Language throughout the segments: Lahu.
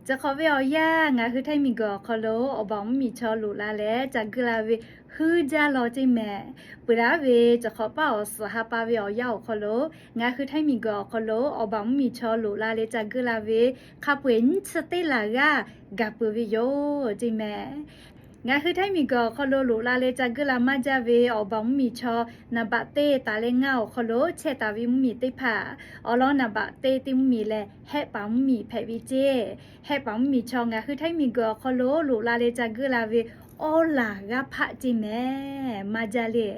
Chi hk'awꞈ ve awˬ yanˇ ngaˬ hui Htaiˇ miˬguiˬ awˬ hk'aw lo awˬ baˬ mvuhˇmiˬ chaw loꞈ la leh ca guˇ la ve huiˉ jaˇ law ceˇ mehˍ. Peuˬ laˉ ve chi hk'awꞈ paˆ awˬ suhˍ ha pa ve awˬ yanˇ awˬ hk'aw lo ngaˬ hui Htaiˇ miˬguiˬ awˬ hk'aw lo awˬ baˬ mvuhˇmiˬ chaw loꞈ la leh ca guˇ la ve hk'a peu-eˬ nyiˇ chi teˇ laˬ g'aˇ gaˬ peuˬ ve yoˬ ceˇ mehˍ. Ngaˬ hui Htaiˇ miˬguiˬ awˬ hk'aw lo loꞈ la leh ca guˇ la maˇ jaˇ ve awˬ baˬ mvuhˇmiˬ chaw naˍ baꞈ teˇ taˍ leh ngaˇ awˬ hk'aw lo chehˇ taˍ ve mvuhˇmiˬ teˇ hpaˍ, awˬ lawn naˍ baꞈ teˇ teˇ mvuhˇmiˬ leh Hehˆ paˍ mvuhˇmiˬ hpehꞈ ve ceˇ. Hehˆ paˍ mvuhˇmiˬ chaw ngaˬ hui Htaiˇ miˬguiˬ awˬ hk'aw lo loꞈ la leh ca guˇ la ve awˇ laˬ g'aˇ hpaˆ ceˇ mehˍ. Maˇ jaˇ le.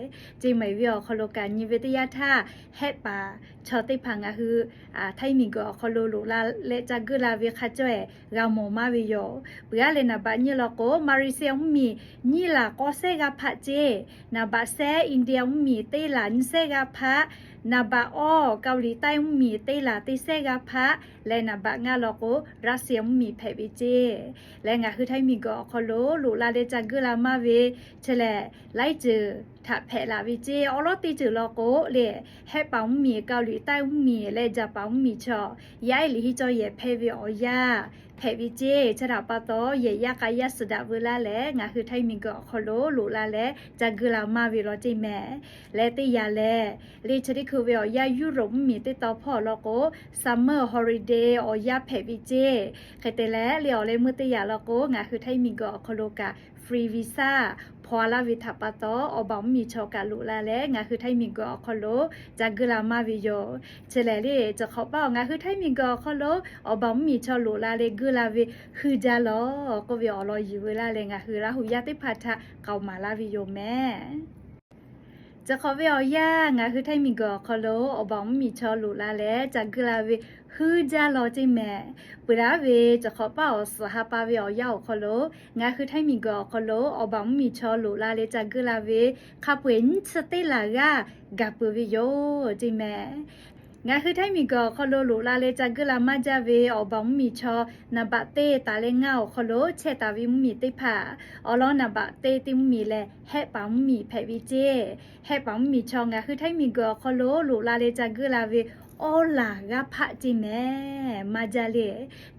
Ceˇ mehˍ ve awˬ hk'aw lo kaꞈ nyi ve teˇ yanˇ htaˇ, Hehˆ paˍ chaw teˇ hpaˍ ngaˬ hui Htaiˇ miˬguiˬ awˬ hk'aw lo loꞈ la leh ca guˇ la ve hk'a cawehˬ g'a mawˬ maˇ ve yoˬ. Peuˬ aˉ leh naˍ baꞈ nyiˇ law k'o, Maˍriˍsehˇ mvuhˇmiˬ nyiˇ laˬ k'awˇ sehˉ g'aˇ hpaˆ ceˇ. Naˍ baꞈ sehˉ India mvuhˇmiˬ teˇ laˬ nyiˇ sehˉ g'aˇ hpaˆ. Naˍ baꞈ awˇ Kaoˍliˍ taiˇ mvuhˇmiˬ teˇ laˬ teˇ sehˉ g'aˇ hpaˆ leh naˍ baꞈ ngaˇ law k'o, Russia mvuhˇmiˬ hpehꞈ ve ceˇ. Leh ngaˬ hui Htaiˇ miˬguiˬ awˬ hk'aw lo loꞈ la leh ca guˇ la maˇ ve chi lehˬ, laiˉ ceuˬ htaꞈ hpehꞈ laˬ ve ceˇ. Awˉ lawˉ teˇ ceuˬ law k'o le, Hehˆ paˍ mvuhˇmiˬ Kaoˍliˍ taiˇ mvuhˇmiˬ leh Jaˍpaˍ mvuhˇmiˬ chaw yaˇ ehˉ liꞈ henˇ cawˇ yehˬ hpehˇ ve awˬ yanˇ hpehꞈ ve ceˇ. Chi htaꞈ pa taw, yehˬ yaˇ k'a yaˇ suhˍ daꞈ veu laˇ leh ngaˬ hui Htaiˇ miˬguiˬ awˬ hk'aw lo loꞈ la leh ca guˇ la maˇ ve law ceˇ mehˍ. Leh teˇ yanˇ lehˬ, le chi teˇ hkui ve awˬ yanˇ Europe mvuhˇmiˬ teˇ taw hpawˇ law k'o, summer holiday awˬ yanˇ hpehꞈ ve ceˇ. Hk'e te leh, le awˬ leh meuˇ teˇ yanˇ law k'o, ngaˬ hui Htaiˇ miˬguiˬ awˬ hk'aw lo kaꞈ free visa hpaw laˇ ve htaꞈ pa taw, awˬ baˬ mvuhˇmiˬ chaw kaꞈ loꞈ la leh ngaˬ hui Htaiˇ miˬguiˬ awˬ hk'aw lo ca guˇ la maˇ ve yoˬ. Chi lehˬ le, chi hk'awꞈ paˆ ngaˬ hui Htaiˇ miˬguiˬ awˬ hk'aw lo awˬ baˬ mvuhˇmiˬ chaw loꞈ la leh guˇ la ve huiˉ jaˇ law k'oˆ ve awˬ lawn yuˬ veu laˇ leh ngaˬ hui Laˇ huˍ yaˇ teˇ hpaˍ htaꞈ k'aoˍ maˍ laˇ ve yoˬ mehˍ. Chi hk'awꞈ ve awˬ yanˇ ngaˬ hui Htaiˇ miˬguiˬ awˬ hk'aw lo awˬ baˬ mvuhˇmiˬ chaw loꞈ la leh ca guˇ la ve huiˉ jaˇ law ceˇ mehˍ. Peuˬ laˉ ve chi hk'awꞈ paˆ awˬ suhˍ ha pa ve awˬ yanˇ awˬ hk'aw lo ngaˬ hui Htaiˇ miˬguiˬ awˬ hk'aw lo awˬ baˬ mvuhˇmiˬ chaw loꞈ la leh ca guˇ la ve hk'a peu-eˬ nyiˇ chi teˇ laˬ g'aˇ gaˬ peuˬ ve yoˬ ceˇ mehˍ. Ngaˬ hui Htaiˇ miˬguiˬ awˬ hk'aw lo loꞈ la leh ca guˇ la maˇ jaˇ ve awˬ baˬ mvuhˇmiˬ chaw naˍ baꞈ teˇ taˍ leh ngaˇ awˬ hk'aw lo chehˇ taˍ ve mvuhˇmiˬ teˇ hpaˍ, awˬ lawn naˍ baꞈ teˇ teˇ mvuhˇmiˬ leh Hehˆ paˍ mvuhˇmiˬ hpehꞈ ve ceˇ. Hehˆ paˍ mvuhˇmiˬ chaw ngaˬ hui Htaiˇ miˬguiˬ awˬ hk'aw lo loꞈ la leh ca guˇ la ve awˇ laˬ g'aˇ hpaˆ ceˇ mehˍ. Maˇ jaˇ le.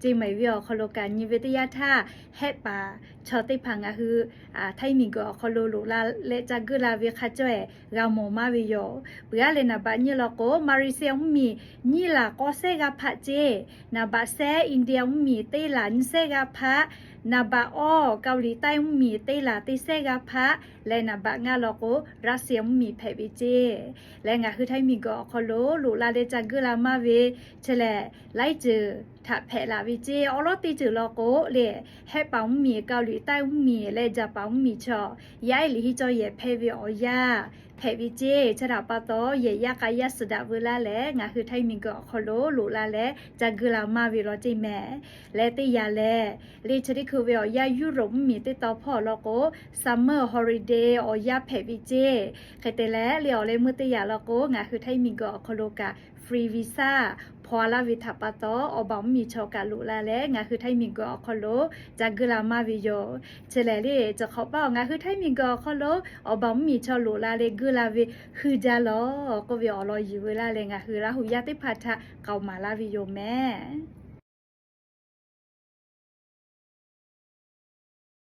Ceˇ mehˍ ve awˬ hk'aw lo kaꞈ nyi ve teˇ yanˇ htaˇ, Hehˆ paˍ chaw teˇ hpaˍ ngaˬ hui Htaiˇ miˬguiˬ awˬ hk'aw lo loꞈ la leh ca guˇ la ve hk'a cawehˬ g'a mawˬ maˇ ve yoˬ. Peuˬ aˉ leh naˍ baꞈ nyiˇ law k'o, Maˍriˍsehˇ mvuhˇmiˬ nyiˇ laˬ k'awˇ sehˉ g'aˇ hpaˆ ceˇ. Naˍ baꞈ sehˉ India mvuhˇmiˬ teˇ laˬ nyiˇ sehˉ g'aˇ hpaˆ. Naˍ baꞈ awˇ Kaoˍliˍ taiˇ mvuhˇmiˬ teˇ laˬ teˇ sehˉ g'aˇ hpaˆ leh naˍ baꞈ ngaˇ law k'o, Russia mvuhˇmiˬ hpehꞈ ve ceˇ. Leh ngaˬ hui Htaiˇ miˬguiˬ awˬ hk'aw lo loꞈ la leh ca guˇ la maˇ ve chi lehˬ, laiˉ ceuˬ htaꞈ hpehꞈ laˬ ve ceˇ. Awˉ lawˉ teˇ ceuˬ law k'o le, Hehˆ paˍ mvuhˇmiˬ Kaoˍliˍ taiˇ mvuhˇmiˬ leh Jaˍpaˍ mvuhˇmiˬ chaw yaˇ ehˉ liꞈ henˇ cawˇ yehˬ hpehˇ ve awˬ yanˇ hpehꞈ ve ceˇ. Chi htaꞈ pa taw, yehˬ yaˇ k'a yaˇ suhˍ daꞈ veu laˇ leh ngaˬ hui Htaiˇ miˬguiˬ awˬ hk'aw lo loꞈ la leh ca guˇ la maˇ ve law ceˇ mehˍ. Leh teˇ yanˇ lehˬ, le chi teˇ hkui ve awˬ yanˇ Europe mvuhˇmiˬ teˇ taw hpawˇ law k'o, summer holiday awˬ yanˇ hpehꞈ ve ceˇ. Hk'e te leh, le awˬ leh meuˇ teˇ yanˇ law k'o, ngaˬ hui Htaiˇ miˬguiˬ awˬ hk'aw lo kaꞈ free visa hpaw laˇ ve htaꞈ pa taw, awˬ baˬ mvuhˇmiˬ chaw kaꞈ loꞈ la leh ngaˬ hui Htaiˇ miˬguiˬ awˬ hk'aw lo ca guˇ la maˇ ve yoˬ. Chi lehˬ le, chi hk'awꞈ paˆ ngaˬ hui Htaiˇ miˬguiˬ awˬ hk'aw lo awˬ baˬ mvuhˇmiˬ chaw loꞈ la leh guˇ la ve huiˉ jaˇ law k'oˆ ve awˬ lawn yuˬ veu laˇ leh ngaˬ hui Laˇ huˍ yaˇ teˇ hpaˍ htaꞈ k'aoˍ maˍ laˇ ve yoˬ mehˍ.